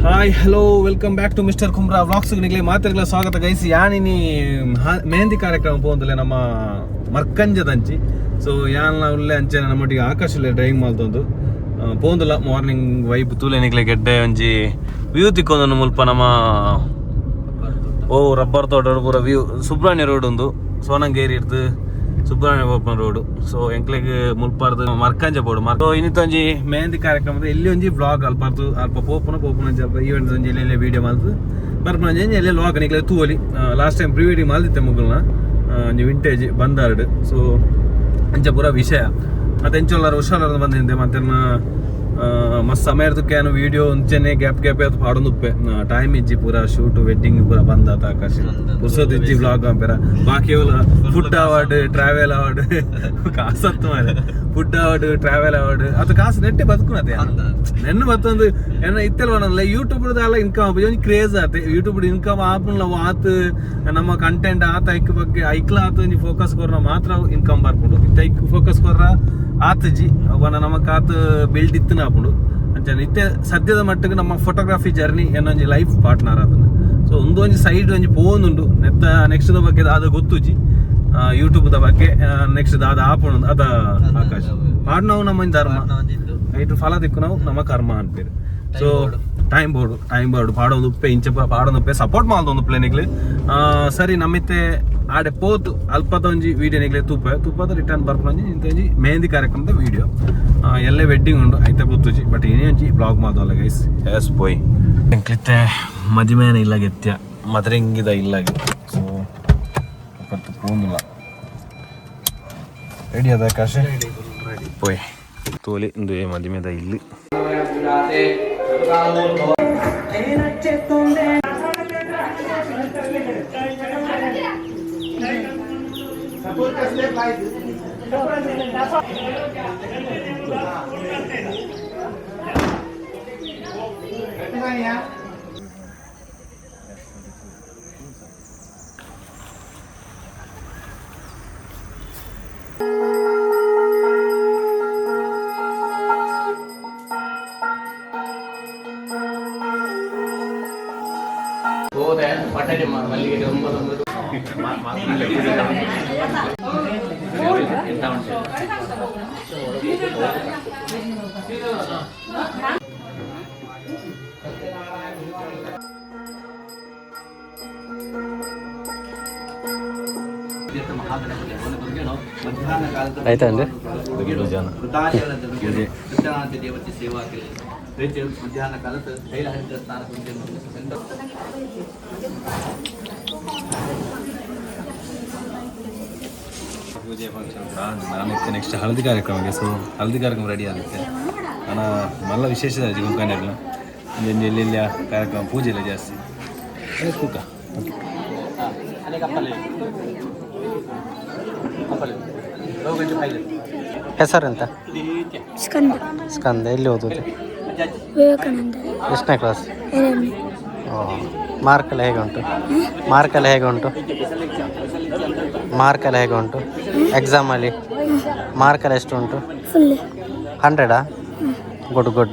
Hi hello welcome back to Mister Kumbra vlogs. ನಿಗ್ಲೆ ಮಾತೆರ್ಗ್ಲ ಸ್ವಾಗತ guys. ಯಾನಿನಿ mehndi ಕಾರ್ಯಕ್ರಮ ಪೋಂದಲೆ ನಮ್ಮ ಮರ್ಕಂಜದಂಚಿ. ಸೊ ಯಾನ್ಲ ಉಲ್ಲೆ ಅಂಚೆ ನಮ್ಮೊಟ್ಟಿಗೆ ಆಕಾಶ ಡ್ರೈವಿಂಗ್ ಮಲ್ತೊಂದು ಪೋಂದುಲ. ಮಾರ್ನಿಂಗ್ ವೈಬ್ ತೂಲೆ ನಿಗ್ಲೆ, ಗೆಡ್ಡೆ ಒಂಜಿ ವ್ಯೂ ತಿಕ್ಕೊಂದು ಮುಲ್ಪ ನಮ್ಮ ಓ ರಬ್ಬರ್ ತೋಟ ಪೂರ ವ್ಯೂ. ಸುಬ್ರಹ್ಮಣ್ಯ ರೋಡ್ ಉಂದು, ಸೋನಂಗೇರಿ ಇರ್ದು ಸುಬ್ರಹ್ಮಣ್ಯ ಓಪನ್ ರೋಡ್. ಸೊ ಎಂಕ್ಲೆಗ್ ಮುಲ್ಪಾರ್ದು ಮರ್ಕಂಜ ಬೋಡು. ಸೊ ಇನ್ನಿತ್ತೊಂಜಿ ಮೆಹಂದಿ ಕಾರ್ಯಕ್ರಮದ ಎಲ್ಲಿ ಒಂಜಿ ವ್ಲಾಗ್ ಅಲ್ಪಾರ್ದು ಅಲ್ಪ ಪೋಪುನ ಪೋಪುನ ಒಂಜಿ ಅಲ್ಪ ಈವೆಂಟ್ ಒಂಜಿ ಎಲ್ಲೆಲ್ಲ ವೀಡಿಯೋ ಮಲ್ತು ಬರ್ಪುನ ಒಂಜಿ ಎಲ್ಲೆ ವ್ಲಾಗ್ ನಿಕ್ಲೆ ತೂವೊಲಿ. ಲಾಸ್ಟ್ ಟೈಮ್ ಪ್ರೀ ವೆಡ್ಡಿಂಗ್ ಮಲ್ದಿತ್ತೆ ಮುಗುಲ್ನ ಒಂಜಿ ವಿಂಟೇಜ್ ಬಂದಾರ್ಡ್. ಸೊ ಅಂಚ ಪೂರ ವಿಷಯ. ಮತ್ತೆ ಎಂಚೊಲ್ಲಾರ ಹುಷಾರ ಬಂದಿಂದೆ. ಮತ್ತೆ ಮಸ್ತ್ ಸಮಯ ಇರ್ತಕ್ಕೆ ವಿಡಿಯೋ ಒಂಚೆನೆ ಗ್ಯಾಪ್ ಗ್ಯಾಪ್ ಆಯ್ತು ಪಾಡೊಂದು ಉಪ್ಪೆ. ಟೈಮ್ ಇಜ್ಜಿ, ಪೂರ ಶೂಟ್ ವೆಡ್ಡಿಂಗ್ ಪೂರ ಬಂದಾತ ಆಕಾಶ, ಪುರ್ಸೊತ್ ಇಜ್ಜಿ ವ್ಲಾಗ್ ಅಂಪೆರ. ಬಾಕಿ ಫುಡ್ ಅವಾರ್ಡ್, ಟ್ರಾವೆಲ್ ಅವಾರ್ಡ್, ಕಾಸತ್ತು ಮಾರೆ. ಫುಡ್ ಅವಾರ್ಡ್, ಟ್ರಾವೆಲ್ ಅವಾರ್ಡ್ ಅದು ಕಾಸು ನೆಟ್ಟೆ ಬದುಕುನತೆ ನೆನ್ನು ಬತ್ತೊಂದು ಎನ್ನ ಇತ್ತೆಲ್ ಪನಲ್ಲ. ಯೂಟ್ಯೂಬ್ ದಾಲ ಇನ್ಕಮ್ ಒಂಜಿ ಕ್ರೇಜ್ ಆತೆ. ಯೂಟ್ಯೂಬ್ ಇನ್ಕಮ್ ಆಪುನ್ಲ ಆತ್ ನಮ್ಮ ಕಂಟೆಂಟ್ ಆತ ಐಕ್ ಬಗ್ಗೆ ಐಕ್ಲ ಆತ ಒಂಜಿ ಫೋಕಸ್ ಕೊರ್ನ ಮಾತ್ರ ಇನ್ಕಮ್ ಬರ್ಪುಂಡು. ಇತ್ತೆ ಐಕ್ ಫೋಕಸ್ ಕೊರ್ರ ಆತಜಿ ಅವನ ನಮಕ್ ಆತ ಬಿಲ್ಡ್ ಇತ್ತಿನ ಆಪುಂಡು. ಅಂಚನೆ ಇತ್ತೆ ಸದ್ಯದ ಮಟ್ಟಿಗೆ ನಮ್ಮ ಫೋಟೋಗ್ರಫಿ ಜರ್ನಿ ಏನೊಂಜಿ ಲೈಫ್ ಪಾರ್ಟ್ನರ್ ಆತನ. ಸೊ ಒಂದೊಂಜಿ ಸೈಡ್ ಒಂಜಿ ಪೋವೊಂದುಂಡು. ನೆತ್ತ ನೆಕ್ಸ್ಟ್ ದ ಬಗ್ಗೆ ದಾದ ಗೊತ್ತುಜಿ. ಯೂಟ್ಯೂಬ್ ದ ಬಗ್ಗೆ ನೆಕ್ಸ್ಟ್ ದಾದ ಆಪುಂಡು ಅದ ಆಕಾಶ, ಪಾಡ್ನವು ನಮ್ಮ ಧರ್ಮ, ಐಟು ಫಲ ದಿಕ್ಕುನವು ನಮ್ಮ ಕರ್ಮ ಅನ್ಪೇರು. ಸೊ ಟೈಮ್ ಬೋರ್ಡು, ಟೈಮ್ ಬೋರ್ಡು ಪಾಡೊಂದು ಉಪ್ಪೆ ಇಂಚ ಪಾಡೊಂದು ಉಪ್ಪೆ ಸಪೋರ್ಟ್ ಮಾಲ್ದೊಂದು ಪ್ಲೇನಿಗ್ಲಿ. ಸರಿ, ನಮ್ಮಿತ್ತೆ ಆಡೆ ಪೋತು ಅಲ್ಪದ ಒಂಜಿ ವೀಡಿಯೋ ನಿಗ್ಲೆ ತೂಪ ತೂಪದ ರಿಟರ್ನ್ ಬರ್ಪುನಂಜಿ. ಇಂತ ಒಂಜಿ ಮೆಹಂದಿ ಕಾರ್ಯಕ್ರಮದ ವೀಡಿಯೋ. ಎಲ್ಲೇ ವೆಡ್ಡಿಂಗ್ ಉಂಡು ಐತ ಗೊತ್ತುಜಿ, ಬಟ್ ಏನೇ ಒಂಜಿ ಬ್ಲಾಗ್ ಮಾದಲ್ಲ ಗೈಸ್. ಎಸ್ ಪೋಯ್ ಎಂಕ್ಲಿತ್ತೆ ಮದಿಮೇನ ಇಲ್ಲಗೆತ್ಯ ಮದರಿಂಗಿದ ಇಲ್ಲಗೆ. ಸೊ ಪತ್ತು ಪೂಂದುಲ ರೆಡಿ ಅದ ಆಕಾಶ ಪೋಯ್ ತೋಲಿ ಇಂದು ಮದಿಮೆದ ಇಲ್ಲಿ. ಹೋದೆ ಬಟಾಟೆ ಮಲ್ಲಿಗೆ 99. ಆಯ್ತಾ ಅಂದೆ. ಮಧ್ಯಾಹ್ನ ಕಾಲದ ಸ್ನಾನ. ಪೂಜೆ ಫಂಕ್ಷನ್ ನಾನು ನೆಕ್ಸ್ಟ್ ಹಳದಿ ಕಾರ್ಯಕ್ರಮಕ್ಕೆ. ಸೊ ಹಳದಿ ಕಾರ್ಯಕ್ರಮ ರೆಡಿ ಆಗುತ್ತೆ. ನಾನು ಮಲ್ಲ ವಿಶೇಷ ಜಿಗುಂಕಾನಿರ್ಲ ಒಂಜೊಂಜಿ ಎಲ್ಲೆಲ್ಲ ಕಾರ್ಯಕ್ರಮ ಪೂಜೆ ಇಲ್ಲ ಜಾಸ್ತಿ ತೂಕ. ಓಕೆ. ಹೆಸರೆಂತ? ಸ್ಕಂದ. ಸ್ಕಂದ. ಎಲ್ಲಿ ಓದೋದು? ವಿವೇಕಾನಂದ. ಎಷ್ಟನೇ ಕ್ಲಾಸ್? ಎರಡನೇ. ಓ, ಮಾರ್ಕೆಲ್ಲ ಹೇಗೆ ಉಂಟು? ಮಾರ್ಕೆಲ್ಲ ಹೇಗೆ ಉಂಟು? ಮಾರ್ಕೆಲ್ಲ ಹೇಗೆ ಉಂಟು? ಎಕ್ಸಾಮಲ್ಲಿ ಮಾರ್ಕೆಲ್ಲ ಎಷ್ಟು ಉಂಟು? ಫುಲ್. ಹಂಡ್ರೆಡಾ? Good good.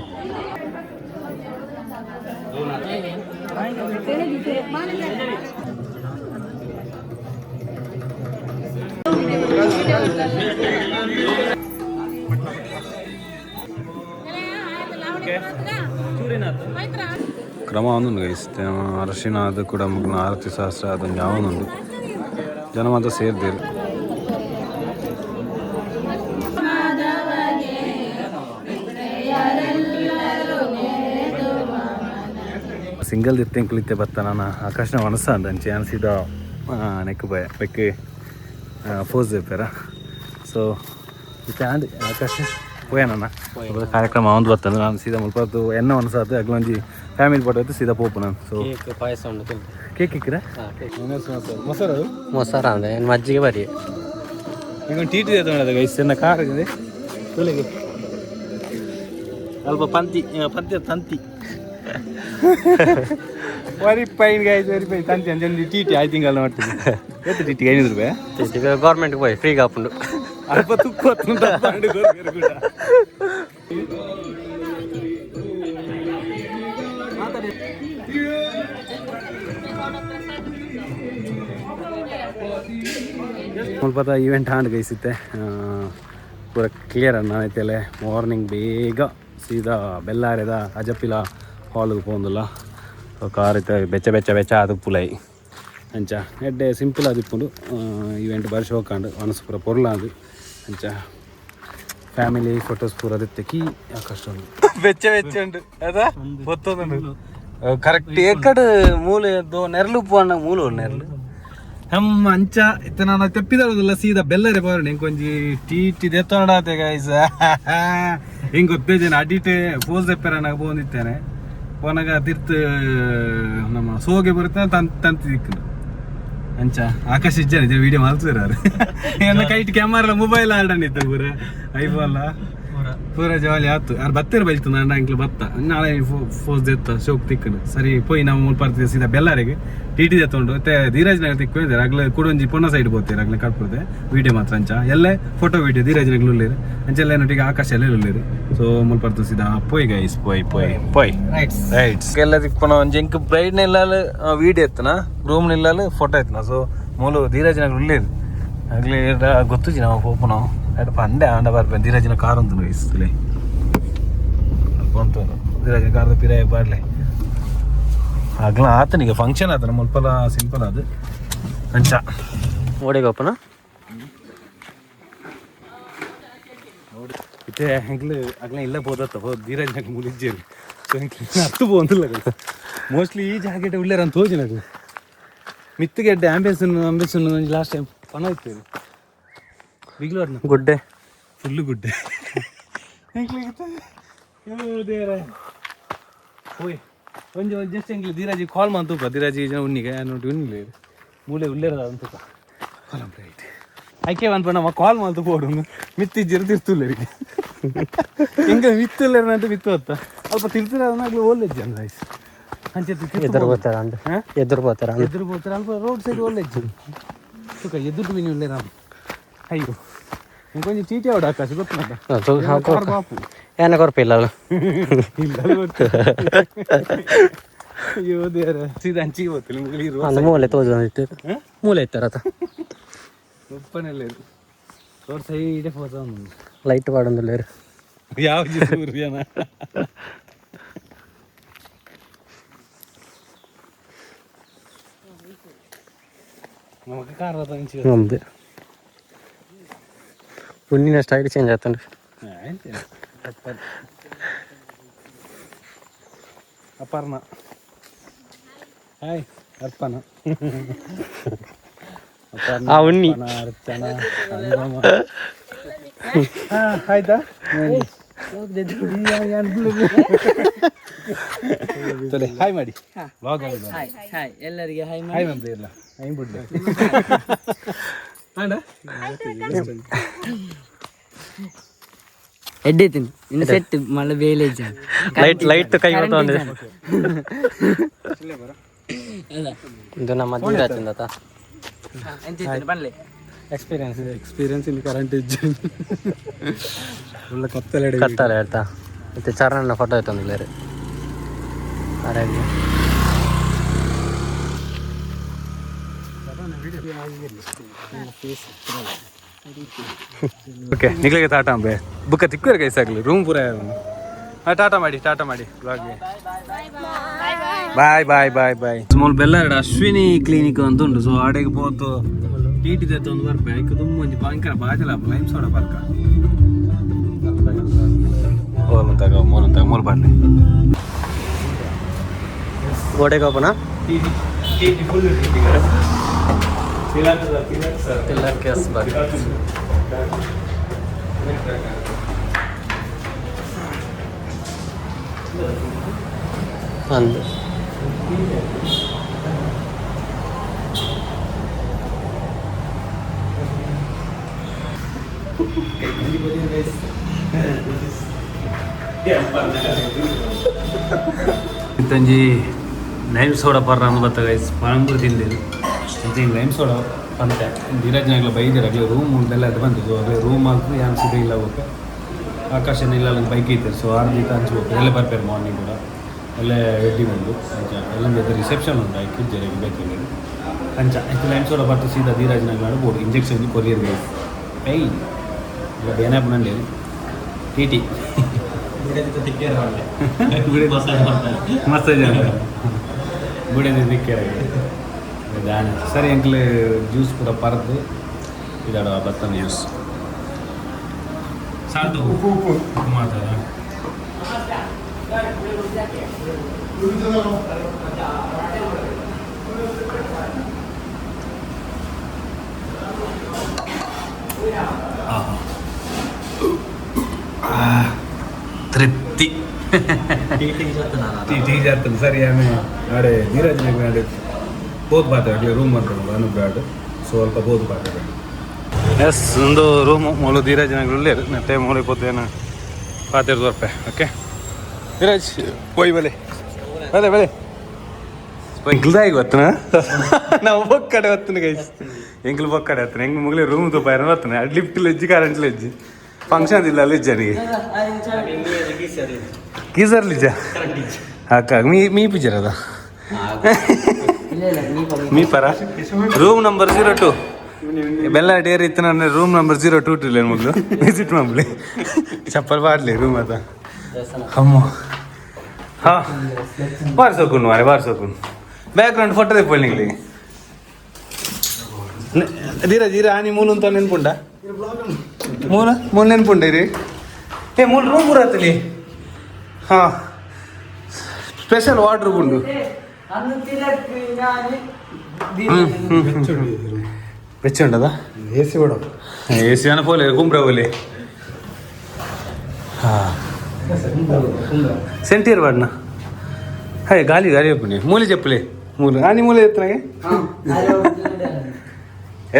ಕ್ರಮ ಒಂದುಂಡು ಗೈಸ್. ಅರಶಿನ ಅದು ಕೂಡ ಮುಗ್ನ ಆರತಿ ಶಾಸ್ತ್ರ ಅದೊಂದು ಯಾವೊಂದುಂಡು. ಜನ ಮಾತ್ರ ಸೇರ್ದೇರು. ಸಿಂಗಲ್ ದಿತ್ತೆಂಕುಲಿತ್ತೆ ಬತ್ತ ನಾನು ಆಕಾಶನ ಮನಸ್ಸ ಅಂದಂಚೆ ನಾನು ಸೀದಾ ನೆಕ್ ಬಯ ಬೆಕ್ ಫೋಸ್ ದೇಪೇರ. ಸೊ ಇತ್ತೆ ಆಂಡ್ ಆಕಾಶ ಪೋಯನ ಕಾರ್ಯಕ್ರಮ ಒಂದು ಬತ್ತಂದ್ರೆ ನಾನು ಸೀದಾ ಮುಲ್ಪದ್ದು ಎನ್ನ ಮನಸ್ಸಾತು ಅಗ್ಲೊಂಜಿ ಫ್ಯಾಮಿಲಿ ಫೋಟೋ ಆಯ್ತು ಸೀದಾ ಪೋಪು ನಾನು. ಸೊ ಕೇಕ್ ಪಾಯಸ ಉಂಟು. ಕೇಕ್ ಇಕ್ಕಿರ ಮೊಸರು. ಮೊಸರು ಅಂದ್ರೆ ಏನು, ಮಜ್ಜಿಗೆ ಬರಿ. ಈಗ ಟಿ ಟಿ ತಗೊಂಡದ ಗೈಸ್. ಎನ್ನ ಕಾರ್ ಇದೆ ತುಲೆಗೆ ಅಲ್ಪ ಪಂತಿ ಪಂತಿ ತಂತಿ. Very fine guys, very fine. ತಂತಿ ಅಂಜಲ್ಲಿ ಟಿ ಟಿ ಆಯ್ತು ತಿಂಗಳು ಮಾಡ್ತೀವಿ. ಎತ್ತು ಟಿ ಟಿ 500 ರೂಪಾಯಿ. ಗೌರ್ಮೆಂಟ್ಗೆ ಪೋಯ್ ಫ್ರೀಗೆ ಆಪುಂಡು. ಅಲ್ಪ ತುಕ್ಕು ಕೂಡ. ಮುಲ್ಪದ ಈವೆಂಟ್ ಹಾಂಡ್ ಗೈಸಿತ್ತೆ ಪೂರ ಕ್ಲಿಯರ್ ಅಣ್ಣ ಐತೆಲೆ. ಮಾರ್ನಿಂಗ್ ಬೇಗ ಸೀದಾ ಬೆಲ್ಲಾರೆದ ಅಜಪಿಲ ಹಾಲ್ಗೆ ಪೋಂದುಲ್ಲ. ಕಾರ್ ಇತ್ತೆ ಬೆಚ್ಚ ಬೆಚ್ಚ ಬೆಚ್ಚ ಅದು ಪುಲೈ ಅಂಚ ಎಡ್ಡೆ ಸಿಂಪಲ್ ಆದಿಪ್ಪುಂಡು. ಈವೆಂಟ್ ಬಾರಿ ಶೋಕಾಂಡು, ಮನಸ್ಸು ಪೂರ ಪೊರ್ಲಾಂದು. ಅಂಚ ಫ್ಯಾಮಿಲಿ ಫೋಟೋಸ್ ಪೂರ ದಿತ್ತೆ ಕೀ ಕಷ್ಟ ಬೆಚ್ಚ ಬೆಚ್ಚ ಉಂಡು ಅದ ಗೊತ್ತೊಂದುಂಡು ಕರೆಕ್ಟ್. ಏಕಡ್ ಮೂಲೆ ನೆರಳು ಪೋಣ ಮೂಲು ನೆರಳು ಅಮ್ಮ. ಅಂಚ ಇತ್ತೆ ನಾನು ತೆಪ್ಪಿದಲ್ಲ ಸೀದಾ ಬೆಲ್ಲರೆ ಬರೋಣ. ಇಂಕೊಂಜಿ ಟೀ ಟಿ ದೆತ್ತೊಂಡಾತೆ ಗೈಸ್. ಹಿಂಗೆ ಗೊತ್ತೇಜನ ಅಡಿಟ್ ಫೋಸ್ ದೆಪ್ಪೆರ ಪೋಂದಿತ್ತೇನೆ ಪೋನಾಗ ತಿರ್ತು ನಮ್ಮ ಸೋಗೆ ಬರುತ್ತೆ ತಂತಿ ದಿಕ್ಕು. ಅಂಚ ಆಕಾಶ ಇಜ್ಜಾನೆ ವಿಡಿಯೋ ಮಲ್ತಿರಾರು. ಎನ್ನ ಕೈಟ್ ಕ್ಯಾಮರಾ ಮೊಬೈಲ್ ಆಡನಿತ್ತು ಪೂರ ಐಫೋನ್ ಪೂರ ಜಾಲಿ ಆತು. ಯಾರು ಬತ್ತೆರ್ ಬೈಲ್ತು ನಾಂಡ ಅಂಕ್ಲು ಬತ್ತ ನಾಳೆ ಫೋಸ್ ದೆತ್ತ ಶೋಕ್ ತಿಕ್ಕನು. ಸರಿ ಪೋಯಿ ನಾವು ಮೂರು ಪರ್ತಿ ಸೀದಾ ಬೆಲ್ಲಾರಿಗೆ ಟಿ ಟಿ ದೆತ್ತೊಂಡು. ಮತ್ತೆ ಧೀರಾಜ್ ನಗರ ತಿಕ್ಕು ಅಗ್ಲ ಕೂಡೊಂಜಿ ಪೊನ್ನ ಸೈಡ್ ಪೋತೇರು ಅಗ್ಲ ಕಟ್ಪುದೆ ವಿಡಿಯೋ ಮಾತ್ರ. ಅಂಚ ಎಲ್ಲೇ ಫೋಟೋ ವಿಡಿಯೋ ಧೀರಾಜ್ ನಗರ ಉಳ್ಳೇರು. ಅಂಚ ಎಲ್ಲ ನೊಟ್ಟಿಗೆ ಆಕಾಶ ಎಲ್ಲ ಉಳ್ಳೇರು. ಸೊ ಮುಲ್ಪ ಸೀದಾ ಪೋಯ್ ಗೈಸ್, ಪೋಯ್ ಪೋಯ್ ಪೋಯ್. ರೈಟ್ಸ್. ರೈಟ್ಸ್ ಎಲ್ಲ ತಿಕ್ಕುನ ಒಂಜಿ ಎಂಕ್ ಬ್ರೈಡ್ ನಿಲ್ಲಾಲ್ ವಿಡಿಯೋ ಎತ್ತನ, ರೂಮ್ ನಿಲ್ಲಾಲ್ ಫೋಟೋ ಎತ್ತನ. ಸೊ ಮೂಲು ಧೀರಾಜ್ ನಗರ ಉಳ್ಳೇರು ಅಗ್ಲಿ ಗೊತ್ತುಜಿ ನಾವು ಪೋಪುನ ಅಡ್ ಪಂಡೆ ಆಂಡ ಬರ್ಪೆ. ಧೀರಾಜಿನ ಕಾರ್ ಉಂಟು ಇಸ್ತಲೆ ಅಲ್ಪ ಉಂಟು ಧೀರಾಜಿನ ಕಾರ್ದ ಪಿರಾಯ ಬಾರ್ಲೆ. ಅಗ್ಲ ಆತನಿಗೆ ಫಂಕ್ಷನ್ ಆತನ ಮುಲ್ಪಲ ಸಿಂಪಲ್ ಅದು ಅಂಚ. ಓಡಿಗೆ ಓಪನ. ಇತ್ತೆ ಎಂಕ್ಲು ಅಗ್ಲ ಇಲ್ಲ ಪೋದತ್ತ ಹೋ ಧೀರಾಜ್ ನಗ್ ಮುಲಿಜ್ಜೇರು. ಸೊ ಎಂಕ್ಲು ಅರ್ಥ ಪೋಂದಿಲ್ಲ. ಮೋಸ್ಟ್ಲಿ ಈ ಜಾಕೆಟ್ ಉಳ್ಳೇರ ಅಂತ ತೋಜಿನಗ್ಲು ಮಿತ್ತುಗೆಡ್ಡೆ ಆಂಬಿಯನ್ಸ್ ಆಂಬಿಯನ್ಸ್ ಲಾಸ್ಟ್ ಟೈಮ್ ಪಣ ಇತ್ತು ಬಿಗ್ಲು. ಗುಡ್ಡೆ. ಫುಲ್ಲು ಗುಡ್ಡೆ. ಓಯ್ ಒಂಜಿ ಒಂಜಿ ಜಸ್ಟ್ ಎಂಕ್ಲು ಧೀರಾಜಿ ಕಾಲ್ ಮಂತೂಪ. ಧೀರಾಜಿ ಜನ ಉನ್ನಿಗೆ ನೋಡಿ ಉನ್ನಿಲ್ಲ ಮೂಲೆ ಉಳ್ಳೇರದ ಅಂತೂಪ ಕಾಲ್ ರೈಟ್ ಐಕೆ ಅನ್ಪ ನಮ್ಮ ಕಾಲ್ ಮಲ್ತು ಪೋಡು ಮಿತ್ತಿಜ್ಜಿರು ತಿರ್ತುಲ್ಲೇರಿಗೆ ಹಿಂಗೆ ಮಿತ್ತುಲ್ಲೇರಂತ ಮಿತ್ತು ಅತ್ತ ಅಲ್ಪ ತಿರ್ತಿರ ಓಲ್ಲೆಜ್ಜಿ ಅಂದ ಐಸ್ ಅಂಚೆ. ಎದುರು పోతారా అండి? ಹಾ? ಎದುರು పోతారా? ಎದುರು పోతారు ಅಲ್ಪ ರೋಡ್ ಸೈಡ್ ಓಲ್ಲೆಜ್ಜಿ ಸುಖ ಎದುರು ಮೀನು ಉಳ್ಳೇರ. ಅಯ್ಯೋ ಇಂಕೊಂಚ ಚೀಟಿ ಆವಡ ಆಕಾಶ ಗೊತ್ತುಂಟ. ಬಾಪು. ಏನ ಕೊರ್ಪಿಲ್ಲ. ಇಲ್ಲ ಗೊತ್ತು. ಅಯ್ಯೋ ದೇವರ, ಸೀದಾ ಅಂಚಿಗೆ ಗೊತ್ತಿಲ್ಲ ಮುಗಲಿ. ಅಂದ್ ಮೂಲೆ ತೋಜೊಂದಿತ್ತು ಮೂಲೆ ಇತ್ತಾರತ. ಉಪ್ಪನೆಲ್ಲ ರೋಡ್ ಸೈಡ್ ಫೋಟೋ. ಲೈಟ್ ಪಾಡೊಂದುಲ್ಲೆರ್. ಯಾವ ಸೂರ್ಯನ ನಮಕ್ ಕಾರ್ ಅಂಚಿ. ನಮ್ದು ಉಣ್ಣಿನ style change ಆತಂಡು. Aparna hi Arpana. ಆ ಉಣ್ಣಿ. ಅರ್ಚನಾ ಸಂಗಮ. ಆಯ್ತಾ? ಹಾಯ್ ಮಾಡಿ. ಹಾಯ್ ಹಾಯ್ ಎಲ್ಲರಿಗೆ ಹಾಯ್. ಹಾಯ್ ಮ್ಯಾಮ್ ಇಲ್ಲ ಹೈ ಬಿಡ್ಲಿ ಆಂಡ. ಎಡ್ಡೆ ತಿನ್ ಇನ್ನು ಸೆಟ್ ಮಳೆ ಬೇಲೆ. ಲೈಟ್ ಲೈಟ್ ಕೈ ಹೊತ್ತೊಂದು. ಇದು ನಮ್ಮ ಧೀರಾಜ್ ಅಂದತ. ಬನ್ಲೆ. ಎಕ್ಸ್ಪೀರಿಯನ್ಸ್. ಎಕ್ಸ್ಪೀರಿಯನ್ಸ್ ಇನ್ ಕರೆಂಟ್ ಇಜ್ಜಿ ಒಳ್ಳೆ ಕತ್ತಲೆ. ಕತ್ತಲೆ ಹೇಳ್ತಾ ಮತ್ತೆ ಚರಣ್ನ ಫೋಟೋ ಎತ್ತೊಂದುಲ್ಲೆರ್ ಹಾಗಾಗಿ. ಓಕೆ ನಿಗ್ಲಿಗೆ ಟಾಟಾ ಅಂಬೆ ಬುಕ್ಕ ತಿಕ್ಕುವರೆ ಕೈಸಾಗ್ಲಿ ರೂಮ್ ಪೂರ. ಟಾಟಾ ಮಾಡಿ, ಟಾಟಾ ಮಾಡಿ ಬ್ಲಾಗ್ಗೆ. Bye bye bye bye. Small ಬೆಲ್ಲಾರಡ ಅಶ್ವಿನಿ ಕ್ಲಿನಿಕ್ ಅಂತ ಉಂಟು. ಸೊ ಆಡೆಗೆ ಪೋತು ಟಿ ಟಿ ಒಂದು ಬರ್ಪೆ. ಐಕ್ ತುಂಬ ಒಂಜಿ ಭಯಂಕರ ಬಾಜಲ ಲೈಮ್ ಸೋಡ ಬರ್ಕ ಓಲಂತಾಗ ಮೂಲಂತಾಗ ಮೂಲ ಬಾಡ್ಲಿ. ಗೋಡೆಗೆ ಓಪನಾ. T T T full T. Case boy. ಅಂದು ಇತ್ತಂಜಿ ಲೈಮ್ ಸೋಡಾ ಪರ್ರ ಅಂದ್ ಬತ್ತ ಗೈಸ್. ಪಳಂಬೂರು ತಿಂದೇನು ಅಂಚೆ ಲೈಮ್ ಸೋಡಾ ಪಂತೆ. ಧೀರಾಜ್ ನಾಗ್ಲ ಬೈದಿರ ಅಗ್ಲೆ ರೂಮ್ ಉಂಟೆಲ್ಲ ಅದು ಬಂತು. ಸೊ ಅಗ್ಲೆ ರೂಮ್ ಹಾಕಿ ಯಾನ್ ಸೀದಾ ಇಲ್ಲ ಹೋಗಕ್ಕೆ. ಆಕಾಶನ ಇಲ್ಲ ಬೈಕ್ ಐತೆ. ಸೊ ಆರು ದೀತ ಹಂಚಿ ಹೋಗ್ತಾರೆ ಎಲ್ಲ ಬರ್ತಾರೆ ಮಾರ್ನಿಂಗ್ ಕೂಡ. ಒಳ್ಳೆ ವೆಡ್ಡಿಂಗ್ ಉಂಡು. ಅಂಚ ಎಲ್ಲ ರಿಸೆಪ್ಷನ್ ಉಂಟು, ಐಕ್ ಜರಿಗೆ ಬೇಕು. ಅಂಚ ಇತ್ತೆ ಲೈನ್ ಸೋಡ ಬರ್ತು ಸೀದಾ ಧೀರಾಜ್ ನಗರ ಬೋಡು. Injection courier guys. ಪೈ ಇಲ್ಲ ಏನಾಪುನಲ್ಲಿ ಟಿ ಟಿ ಮಸಾಜ್ ಬುಡೆ ದಿಕ್ಕೇರ ದಾನೆ. ಸರಿ, ಎಂಕ್ಲೆ ಜ್ಯೂಸ್ ಪೂರ ಪರದು ಇದಾಡ ಬತ್ತನ ಜ್ಯೂಸ್ ಸಾಲ್ಟು ಉಪ್ಪು ಉಪ್ಪು ಉಪ್ಪು ಮಾಡ್ತಾರ. ತೃಪ್ತಿ. ಟೀ ಟೀ ಜಾತನ. ಸರಿ, ಆಮೆ ನಾಡೆ ಧೀರಾಜ್ ನಾಡೆ ಬೋದು ಬಾತೆ ರೂಮ್ ಮಾಡ್ಕೊಂಡು ಅನುಬ್ರಾಡ್ ಸ್ವಲ್ಪ ಬೋದು ಬಾತೆ. ಎಸ್, ಒಂದು ರೂಮ್ ಮೂಲು ಧೀರಾಜ್ ನಗರ ಮತ್ತೆ ಮೂಲೆ ಪೋತೇನ ಪಾತೇರು ರೂಪಾಯಿ. ಓಕೆ ಧೀರಾಜ್, ಪೋಯ್ ಬಲೆ ಬಲೆ ಬಲೆ. ಎಂಕ್ಲ್ದಾಗಿ ಗೊತ್ತನ, ನಾವು ಬೊಕ್ಕಡೆ ಬತ್ತನ ಗೈಸ್. ಎಂಕ್ಲು ಬೊಕ್ಕಡೆ ಹತ್ತನ ಹೆಂಗ್ ಮುಗ್ಲೆ ರೂಮ್ ತುಪ್ಪ ಬತ್ತನ. ಲಿಫ್ಟ್ ಲೆಜ್ಜಿ, ಕರೆಂಟ್ ಲೆಜ್ಜಿ, ಫಂಕ್ಷನ್ ಇಲ್ಲ ಲೆಜ್ಜನಿಗೆ. ಗೀಸರ್ ಲಿಜ್ಜ ಅಕ್ಕ ಮೀ ಮೀ ಪಿಜರದ. ಇಲ್ಲ ಇಲ್ಲ, ನೀ ಮೀ ಪರ ರೂಮ್ ನಂಬರ್ 02 ಬೆಲ್ಲ ಡೇರ್ ಇತ್ತು. ನನ್ನ ರೂಮ್ ನಂಬರ್ 02 ಇಲ್ಲ ಮಗಳು ವಿಸಿಟ್ ಮಾಡ್ಲಿ, ಚಪ್ಪಲ್ ಬಾಡ್ಲಿ ರೂಮ್ ಅದ. ಅಮ್ಮ, ಹಾ ಬಾರ್ಸೋಕುನ್ ಮಾರೆ, ಬಾರ್ಸೋಕುನ್. ಬ್ಯಾಕ್ಗ್ರೌಂಡ್ ಫೋಟೋ ತೆಪ್ಪಲ್ ನಿಂಗ್ಲಿ. ಧೀರಜ್, ಇರ ಆನಿ ಮೂಲು ಅಂತ ನೆನ್ಪುಂಡ? ಮೂಲ ಮೂಲ ನೆನ್ಪುಂಡ ಇರಿ. ಏ ಮೂಲ ರೂಮ್ ಪೂರ ಹಾ ಸ್ಪೆಷಲ್ ವಾಟರ್ ಉಂಡು. ಬೆಚ್ಚ ಉಂಡದ. ಎ ಸಿ ಬಿಡು. ಎ ಸಿ ಅನ್ನ ಪೋಲೆ ಕುಂಬ್ರ ಪೋಲೆ. ಹಾ ಸೆಂಟಿಯರ್ ವಾಡ್ನ. ಹೇ ಗಾಲಿ ಗಾಲಿ ಒಪ್ಪುನಿ. ಮೂಲೆ చెప్పులే ಮೂಲು ಆನಿ ಮೂಲೆ ಎತ್ತನಾಗೆ.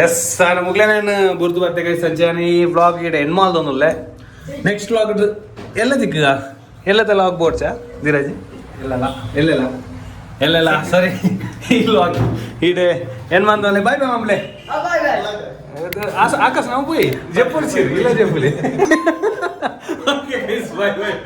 ಎಸ್, ನಾನು ಮುಗ್ಲೆ ನಾನು ಬುರ್ದು ಬರ್ತೆ ಗೈಸ್. ಸಂಜೆ ಈ ವ್ಲಾಗ್ ಇಡ ಎನ್ ಮಾಲ್ದೊಂದುಲ್ಲೆ. ನೆಕ್ಸ್ಟ್ ವ್ಲಾಗ್ ಎಲ್ಲ ದಿಕ್ಕ ಎಲ್ಲ ಲಾಗ್ ಬೋರ್ಡ್ಸಾ ಧೀರಾಜ್? ಎಲ್ಲಲ್ಲ ಎಲ್ಲೆಲ್ಲ ಎಲ್ಲೆಲ್ಲ. ಸರಿ, ಈ ವ್ಲಾಗ್ ಈಡೆ ಏನ್ ಮಂದೊಂದೆ. Boy boy ಮಾಮ್ಲೆ. ಆಕಾಶ ನಾವು ಪೋಯಿ ಜಪ್ಪುಲಿ ಇಲ್ಲ ಜಪ್ಪುಲಿ. Okay guys, bye boy.